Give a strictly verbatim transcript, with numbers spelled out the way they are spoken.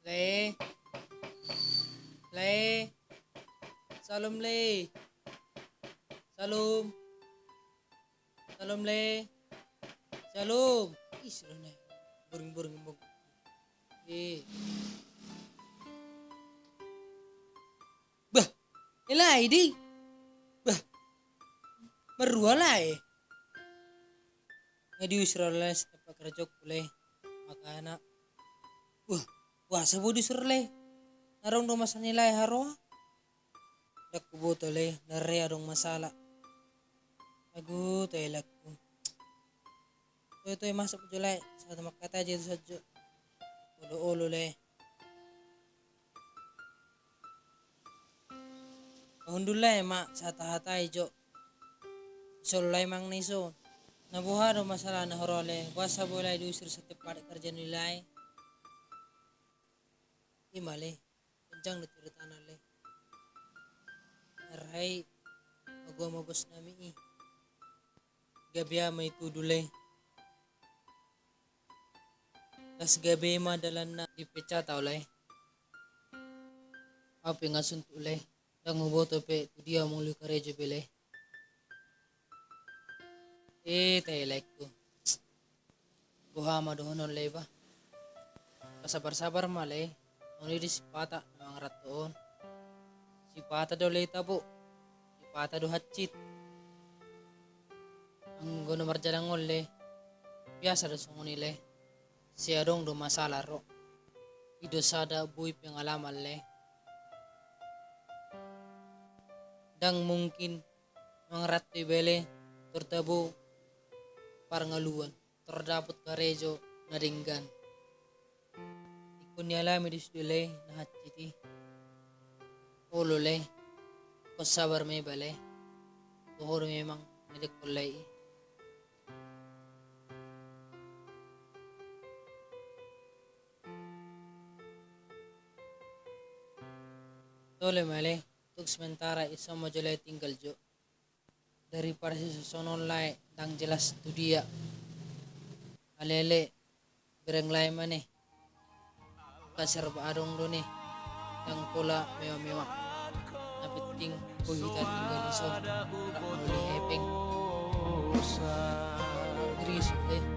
Lae. Lae. Salam, Lae. Salam. Salam, Lae. Salam. Ih, sudah, Lae. Boring-boring, boring. Eh. Bah, Lae di. Bah. Marhua, Lae? Nga diusir au, Lae, sian tempat kerjaku, Lae. Makana. Wah, boasa bo diusir, Lae? Nga adong do masalah ni Lae haroa? Ndang huboto, Lae, na re adong masalah. Agu, tai, Lae, ku. Toe-toe masuk jo, Lae, sahat mangkatai jo tu sajo. Olo-olo, Lae. Pahundul, Lae, ma sahat-hatai jo. Solo, Lae, manang na ison. Na boha do masalah na haroa, Lae? Boasa bo, Lae, diusir sian tempat kerja ni Lae? Ima, Lae. Panjang do ceritana, Lae. Arhai, ago ma bos nami i. Gabe ma i tudu, Lae. Las gabe ma dalanna. Dipecat au, Lae. Au pe nga suntuk, Lae. Ndang huboto pe tu dia mangolu karejo be, Lae. Eh, tai, Lae, ku. Boha ma dohonon, Lae, bah? Pasabar-sabar ma, Lae. On i di sipata na mangaranto on. Sipata do, Lae, tabo. Sipata do hansit. Anggo na marjalang on, Lae, biasa do songon i, Lae. Sai adong do masalah ro. I do sada boi pengalaman, Lae. Ndang mungkin mangaranto iba, Lae, tor tabo parngaluan, tor dapot karejo na denggan. Ingkon nialami do sude, Lae, na hansit i. Olo, Lae. Ingkon sabar ma iba, Lae. Toho do memang na denggan, Lae, i. Tole ma, Lae. Untuk sementara ison ma jo, Lae, tinggal jo. Daripada sisonsonon, Lae, ndang jelas tu dia. Alele, bereng, Lae, ma ne. Kan serba adong do ne. Ndang pola mewah-mewah. Na penting, boi hita tinggal dison. Rap mangoli hepeng. Risuk, Lae.